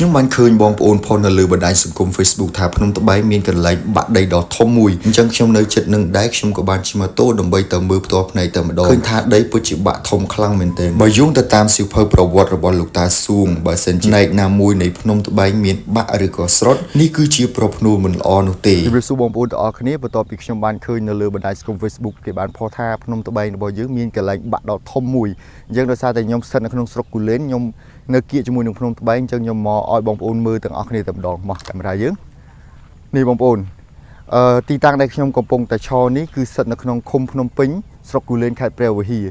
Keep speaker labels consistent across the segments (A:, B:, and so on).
A: ខ្ញុំបានឃើញបងប្អូនផុសនៅលើបណ្ដាញសង្គម Facebook ថាភ្នំត្បែងមានកន្លែងបាក់ដីដ៏ធំមួយអញ្ចឹងខ្ញុំនៅចិត្តនឹងដែរខ្ញុំក៏បានជិះម៉ូតូដើម្បីទៅមើលផ្ទាល់ភ្នែកតែម្ដងឃើញថាដីពិតជាបាក់ធំខ្លាំងមែនទែនបើយោងទៅតាមសៀវភៅប្រវត្តិរបស់លោកតាសួងបើសិនជាផ្នែកណាមួយនៃភ្នំត្បែងមានបាក់ឬក៏ស្រុតនេះគឺជាប្រភ្នូលមិនល្អនោះទេជម្រាបសួរបងប្អូនទាំងអស់គ្នាបន្ទាប់ពីខ្ញុំបានឃើញនៅលើបណ្ដាញសង្គម Facebook គេបានផុសថាភ្នំត្បែងរបស់យើងមានកន្លែងបាក់ដ៏ធំមួយអញ្ចឹងដោយសារតែខ្ញុំស្ថិតនៅក្នុងស្រុកគូលែនខ្ញុំនៅគៀកជាមួយនឹងភ្នំត្បែងអញ្ចឹងខ្ញុំមកឲ្យបងប្អូនមើលទាំងអស់គ្នាតែម្ដងមកកាមេរ៉ាយើងនេះបងប្អូនអឺទីតាំងដែលខ្ញុំកំពុងតែឈរនេះគឺស្ថិតនៅក្នុងឃុំភ្នំពេញស្រុកគូលែនខេត្តព្រះវិហារ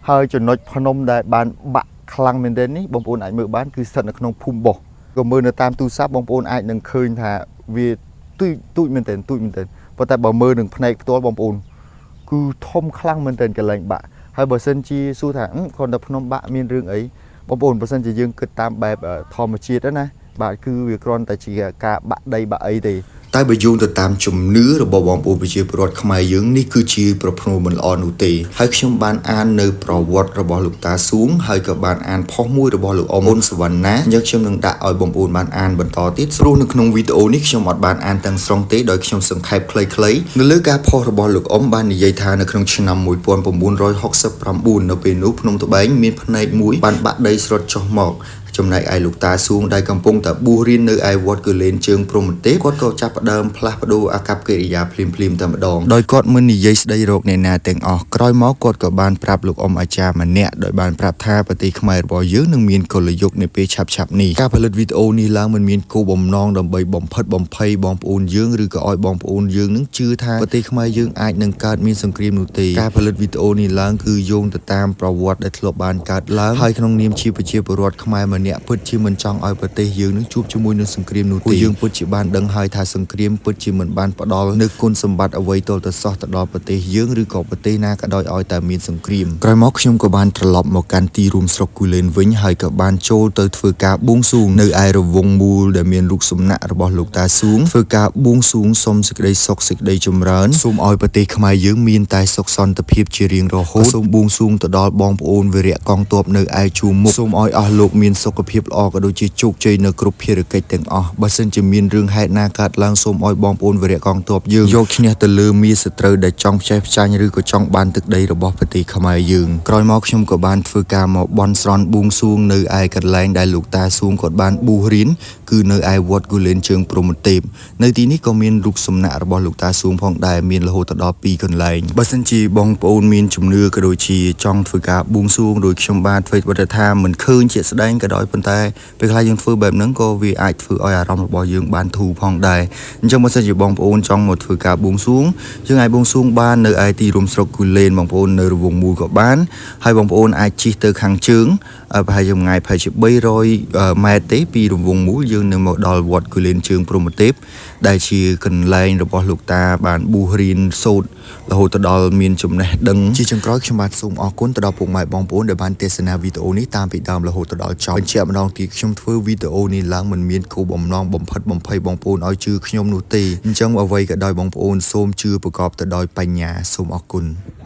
A: ហើយចំណុចភ្នំដែលបានបាក់ខ្លាំងមែនទែននេះបងប្អូនអាចមើលបានគឺស្ថិតនៅក្នុងភូមិបោះក៏មើលនៅតាមទូរស័ព្ទបងប្អូនអាចនឹងឃើញថាវាទូចទូចមែនទែនទូចមែនទែនប៉ុន្តែបើមើលនឹងភ្នែកផ្ទាល់បងប្អូន គឺធំខ្លាំងមែនទែនកន្លែងបាក់ហើយបើសិនជាសួរថាអឺគ្រាន់តែភ្នំបាក់មានរឿងអីបងប្អូនបើសិនជាយើងគិតតាមបែបអឺធម្មជាតិណាបាទគឺវាគ្រាន់តែជាការបាក់ដីបាក់អីទេតែបើយោងទៅតាមជំនឿរបស់បងប្អូនប្រជាពលរដ្ឋខ្មែរយើងនេះគឺជាប្រភ្នូលមិនល្អនោះទេហើយខ្ញុំបានអាននៅប្រវត្តិរបស់លោកតាសួងហើយក៏បានអានផុសមួយរបស់លោកអ៊ំសវណ្ណាអញ្ចឹងខ្ញុំនឹងដាក់ឲ្យបងប្អូនបានអានបន្តទៀតព្រោះនៅក្នុងវីដេអូនេះខ្ញុំអត់បានអានទាំងស្រុងទេដោយខ្ញុំសង្ខេបខ្លីៗនៅលើការផុសរបស់លោកអ៊ំបាននិយាយថានៅក្នុងឆ្នាំ1969នៅពេលនោះភ្នំត្បែងមានផ្នែកមួយបានបាក់ដីស្រុតចុះមកចំណែកឯលោកតាសួងដែលកំពុងតែបួសរៀននៅឯវត្តគូលែនជើងព្រហ្មទេពគាត់ក៏ចាប់ផ្ដើមផ្លាស់ប្ដូរអាកប្បកិរិយាភ្លាមៗតែម្ដងដោយគាត់មិននិយាយស្ដីរកអ្នកណាទាំងអស់ក្រោយមកគាត់ក៏បានប្រាប់លោកអ៊ំអាចារ្យម្នាក់ដោយបានប្រាប់ថាប្រទេសខ្មែររបស់យើងនឹងមានកលយុគនៅពេលឆាប់ៗនេះការផលិតវីដេអូនេះឡើងមិនមានគោលបំណងដើម្បីបំផិតបំភ័យបងប្អូនយើងឬក៏ឲ្យបងប្អូនយើងនឹងជឿថាប្រទេសខ្មែរយើងអាចនឹងកើតមានសង្គ្រាមនោះទេការផលិតវីដេអូនេះឡើងគឺយោងទៅតាមប្រវត្តិដែលធ្លាប់បានកើតឡើងហើយក្នុងនាមជាប្រជាពលរដ្ឋខ្មែរម្នាក់ពិតជាមិនចង់ឲ្យប្រទេសយើងនឹងជួបជាមួយនឹងសង្គ្រាមនោះទេយើងពិតជាបានដឹងហើយថាសង្គ្រាមពិតជាមិនបានផ្ដល់នូវគុណសម្បត្តិអ្វីទាល់តែសោះទៅដល់ប្រទេសយើងឬក៏ប្រទេសណាក៏ដោយឲ្យតែមានសង្គ្រាមក្រោយមកខ្ញុំក៏បានត្រឡប់មកកាន់ទីរួមស្រុកគូលែនវិញហើយក៏បានចូលទៅធ្វើការបួងសួងនៅឯរង្វង់មូលដែលមានរូបសំណាករបស់លោកតាសួងធ្វើការបួងសួងសុំសេចក្តីសុខសេចក្តីចម្រើនសូមឲ្យប្រទេសខ្មែរយើងមានតែសុខសន្តិភាពជារៀងរហូតសូមបួងសួងទៅដល់បងប្អូនវីរៈកងទ័ពនៅឯជួរមុខសូមឲ្យអស់លោកមានសុខភាពល្អក៏ដូចជាជោគជ័យនៅគ្រប់ភារកិច្ចទាំងអស់បើសិនជាមានរឿងហេតុណាកើតឡើងសូមឲ្យបងប្អូនវីរៈកងទ័ពយើងយកឈ្នះទៅលើមាសត្រូវដែលចង់ផ្ចេះផ្ចាញ់ឬក៏ចង់បានទឹកដីរបស់ប្រទេសខ្មែរយើងក្រោយមកខ្ញុំក៏បានធ្វើការមកបន់ស្រន់បួងសួងនៅឯកន្លែងដែលលោកតាសួងគាត់បានបួសរៀនគឺនៅឯវត្តគូលែនជើងព្រហ្មទេពនៅទីនេះក៏មានរូបសំណាករបស់លោកតាសួងផងដែរមានរហូតដល់2កន្លែងបើសិនជាបងប្អូនមានជំនឿក៏ដូចជាចង់ធ្វើការបួងសួងដោយខ្ញុំបានធ្វើវត្តថាមិនឃើញជាក់ស្ដែងក៏ដោយប៉ុន្តែពេលខ្លះយើងធ្វើបែបហ្នឹងក៏វាអាចធ្វើឲ្យអារម្មណ៍របស់យើងបានធូរផងដែរអញ្ចឹងបើសិនជាបងប្អូនចង់មកធ្វើការបួងសួងយើងអាចបួងសួងបាននៅឯទីរួមស្រុកគូលែនបងប្អូននៅរង្វង់មូលក៏បានហើយបងប្អូនអាចជិះទៅខាងជើងប្រហែលចម្ងាយប្រហែលជា300ម៉ែត្រទេពីរង្វង់មូលយើងនឹងមកដល់វត្តគូលែនជើងព្រហ្មទេពដែលជាកន្លែងរបស់លោកតាបានបួសរៀនសូត្ររហូតទៅដល់មានចំណេះដឹងជាចុងក្រោយខ្ញុំបាទសូមអរគុណទៅដល់ពុកម៉ែបងប្អូនដែលបានទស្សនាវីដេអូនេះតាំងពីដើមរហូតទៅដល់ចប់បញ្ជាក់ម្ដងទៀតខ្ញុំធ្វើវីដេអូនេះឡើងមិនមានគោលបំណងបំផិតបំភ័យបងប្អូនឲ្យជឿខ្ញុំនោះទេអញ្ចឹងអ្វីក៏ដោយបងប្អូនសូមជឿប្រកបទៅដោយបញ្ញាសូមអរគុណ។